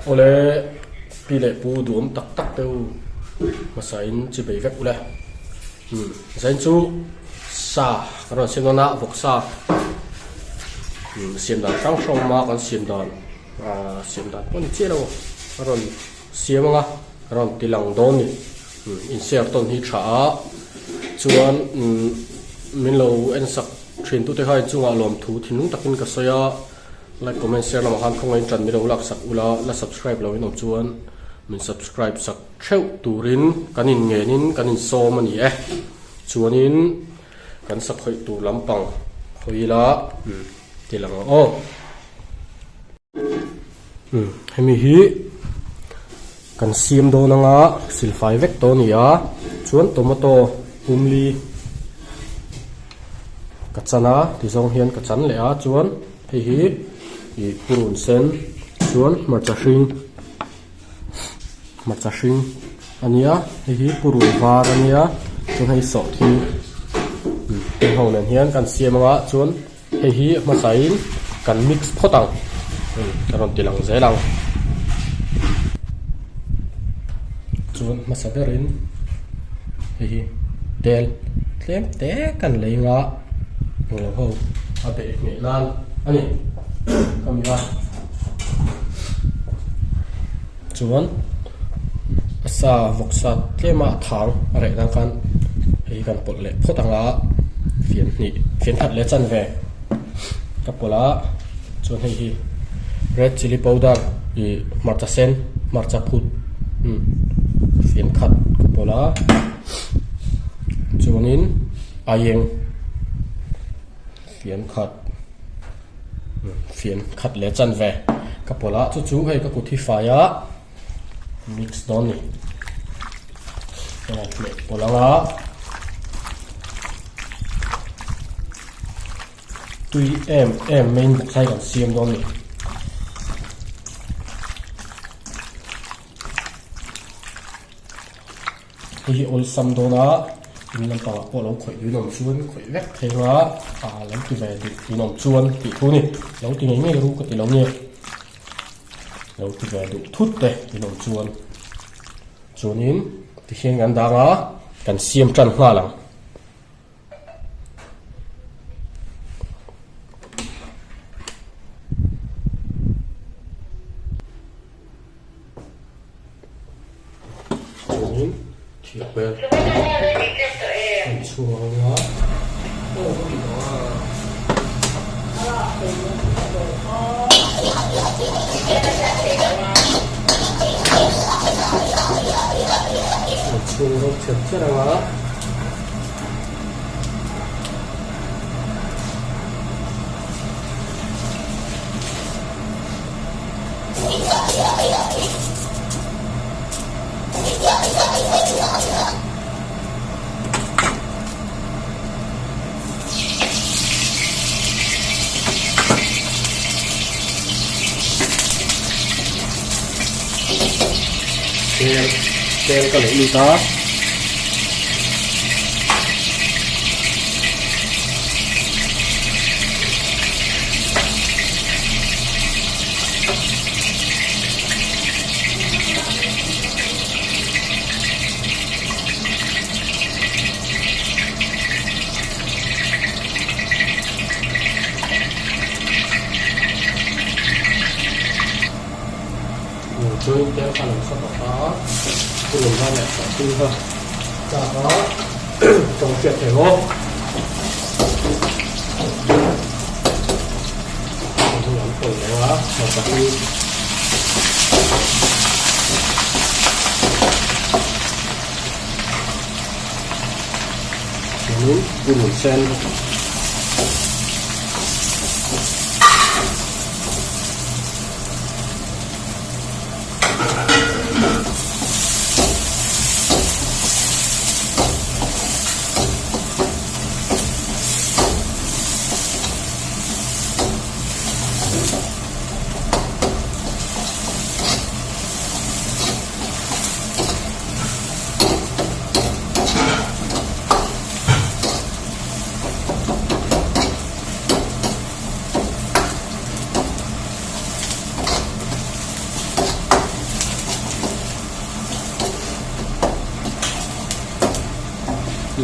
Awle pi leh pu duhawm tak tak te u hmasa in chi bei vek ule. Umm zain chu sa kan rawn siam dawn a vawksa umm siam dan hrang hrang awm a kan siam dan ahh siam dan pawh a ni chiah lo a rawn siam ang a a rawn ti lang dawn a ni umm in share tawn hi tha a chuan umm min lo en sak thin tute kha inchungah lawmthu thinlung takin ka sawi a. Like comment share lamah khan khawngaih in tan milo lak sak ula la subscribe lo in awm chuan min subscribe sak theuh turin kan in ngen in kan in sawm a ni e chuanin kan sakhawih tur lampang hawi ila umm ti lang ang aw umm hemi hi kan siam dawn anga silfai vek tawh a ni a chuan tomato pumli Ka chan a ti zawng hian ka chan leh a chuan hei hi ih purun sen chuan hmarcha hring hmarcha hring a nia hei hi purun var a nia chuan hei sawhthing heng ho nen hian kan siam anga chuan hei hi hmasa in kan mix phawt ang ka rawn ti lang zel ang chuan hmasa berin hei hi tel tlem te kan lei anga englo ho a beh hmeh nan a ni ka mi a chuan a sa vawk sa tlema a thang a reh nan khan hei hi kan pawlh leh phawt anga fian hnih fian khat leh chanve ka pawlh a chuan hei hi red chilli powder ih hmarcha sen hmarcha phut umm fian khat ka pawlh a chuanin aieng fian khat fian khat leh chanve ka pawlh a chu chu hei ka kut hi fai a mix dawn a ni hmeh pawlh anga tui em em main bawk sai kan siam dawn a ni. Hei hi awlsam dawn a in lampangah pawh lo khawih duin awm chuan khawih vek thei ang a ah lo ti ve duh duin awm chuan tih thu a ni lo ti ngei ngei ru ka ti lo nia lo ti ve duh thut te in awm chuan chuanin tihian kan dang a kan siam tan nghal ang. Chuanin thirhmel an chhung ang a an chhung rawng cher cher ang a. Tel tel ka leh lut a. Chuan tel kha lo sa bawk a chu lo zan leh tawh thil kha tlak a tawng hriat thei maw an pawlh leh a hmarcha hi chuanin purun sen.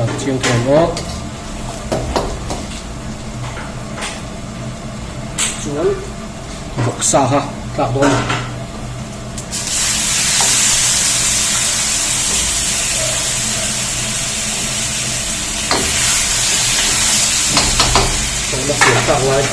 Lang chiang thei ang aw. Chuan vawksa kha tlak dawn a ni. Tawhna siam tak lai.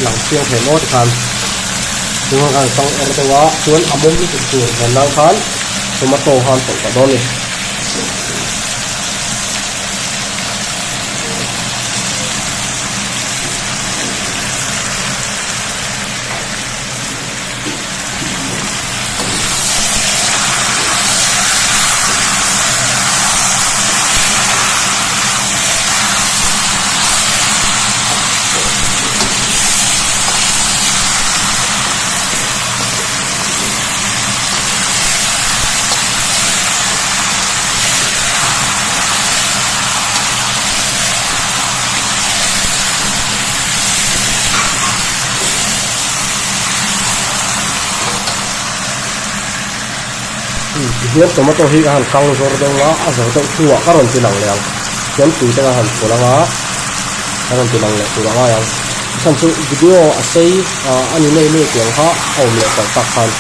Lang chiang thei maw tikhan tunah khan chang er deuh a chuan a mawm lutuk tur ven nan khan tomato khan tawlh ta dawn a ni. Tihian tomato hi a han kang zawr deuh a a zawr deuh hnuah ka rawn ti lang leh ang chuan tui te ka han phul ang a ka rawn ti lang leh tur a ngai ang chhan chu video a sei ah a ni nei nei tih ang kha a awm leh tawh tak khan.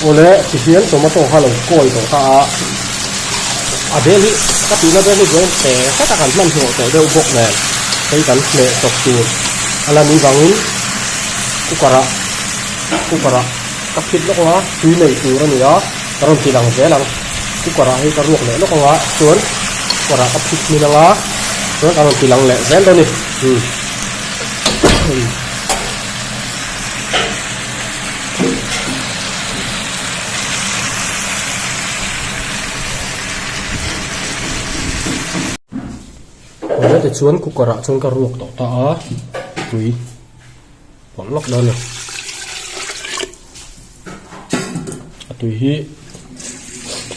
Awle tihian tomato kha lo kawi tawh ta a, a bel hi ka tihna bel hi buai te hret a kan hmanhmawh tawh deuh bawk nen hei kan hleh chawp tur a la ni vangin cooker ah cooker ah ka phit lawk ang a tui nei tur a ni a ka rawn ti lang zel ang cooker ah hei ka ruak leh lawk ang a chuan cooker ah ka phit hmin ang a chuan ka rawn ti lang leh zel dawn a ni umm. tichuan cooker ah chuan ka ruak tawh ta a tui pawlh lawk dawn a ni a tui hi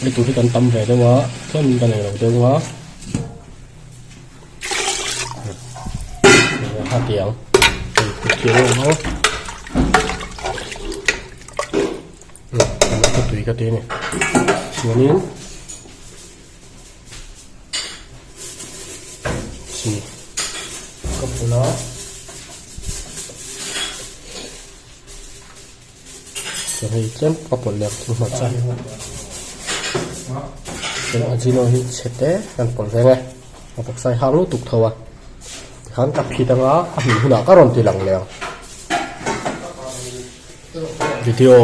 hei tur hi kan tam ve deuh a tlem ka nei lo deuh a hetiang hetiang ang aw tui ka ti a ni chuanin. Chi ka pawlh a chuan hei tlem ka pawlh leh ang thil hmasa chuan ajino hi chhe te kan pawlh reng e a vawksa hi hang lutuk tho a tikhan ka phit anga a hmun hunah ka rawn ti lang leh ang video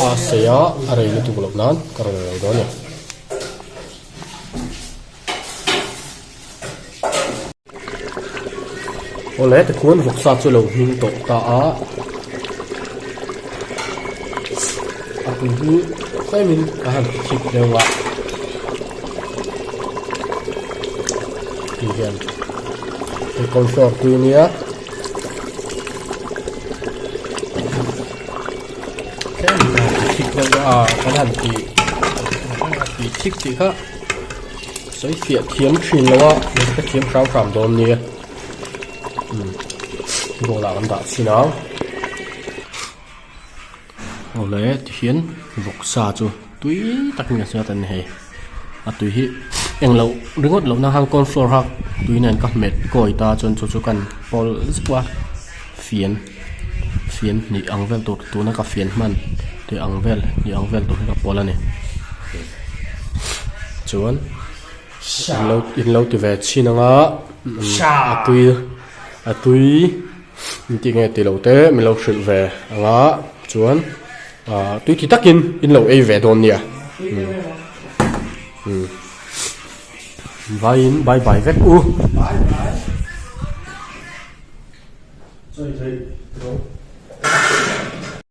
a sei a a rei lutuk loh nan ka rawn lo dawn a ni. Awle tikhuan vawksa chu lo hming tawh ta a a tui hi tlemin a han ti thik deuh a ti hian hei cornflour tui ania tlemin a han ti thik deuh a kan han ti ti thik tih kha. Sawi fiah thiam thin lo a, min hre thiam hram hram dawn nia. Umm bowl ah kan dah chhin ang. Awle tihian vawksa chu tui takin a hriat a ni hei. A tui hi eng loh ringawt loh na khan corn flour kha tui nen ka hmet kawi ta chuan chu chu kan pawl zeuh a fian fian hnih ang vel tur tuna ka fian hman tih ang vel hnih ang vel tur hi ka pawl a ni. Chuan in lo in lo ti ve chhin anga a tui a tui in tih nge tih loh te min lo hrilh ve anga chuan ah tui ti takin in lo ei ve dawn nia umm vaiin bye bye vek u.